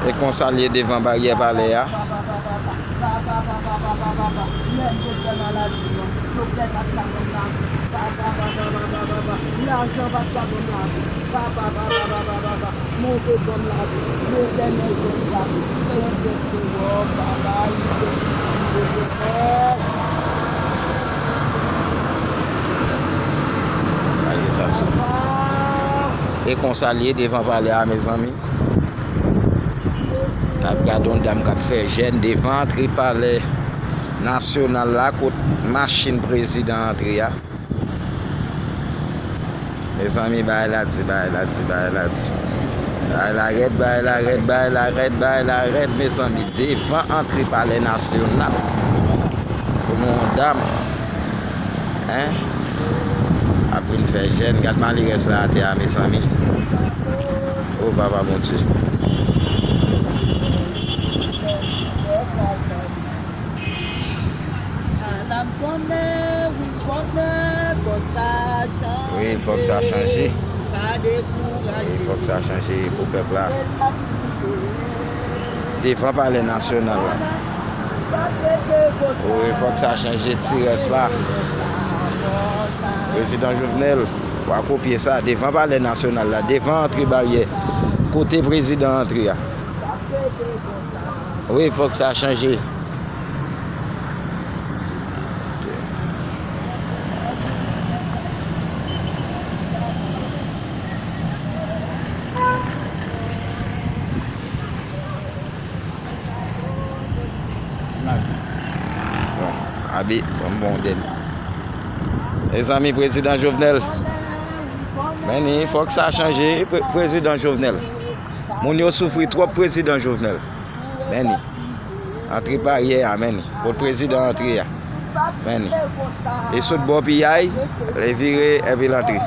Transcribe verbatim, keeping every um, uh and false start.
E konsa l ye devan baryè palè a. Gade sa sou. E konsa l ye devan palè a, mezanmi. N ap gade yon dam k ap fè jèn devan antre palè nasyonal la, kot machin prezidan antre a. Mezanmi, bagay la di, bagay la di, bagay la di. Bagay la rèd, bagay la rèd, bagay la rèd, bagay la rèd, mezanmi. Devan antre palè nasyonal. Kote yon dam, en, ap vin fè jèn. Gad malerèz la atè a, mezanmi. O, Papa Bondye. Wi, fòk sa chanje. Wi, fòk sa chanje pou pèp la. Devan palè nasyonal la. Wi, fòk sa chanje, ti rès la. Prezidan Jovenel, w a kopye sa, devan palè nasyonal la, devan antre baryè, kote prezidan antre a. Wi, fòk sa chanje. Bon, abi, bon, bon, den. Mezanmi, prezidan Jovenel. Men ni, fòk sa chanje, pre-, prezidan Jovenel. Moun yo soufri twòp, prezidan Jovenel. Men ni. Antre baryè a, men ni. Kot prezidan antre a. Men ni. E sot bò piyay, e vire, epi l antre.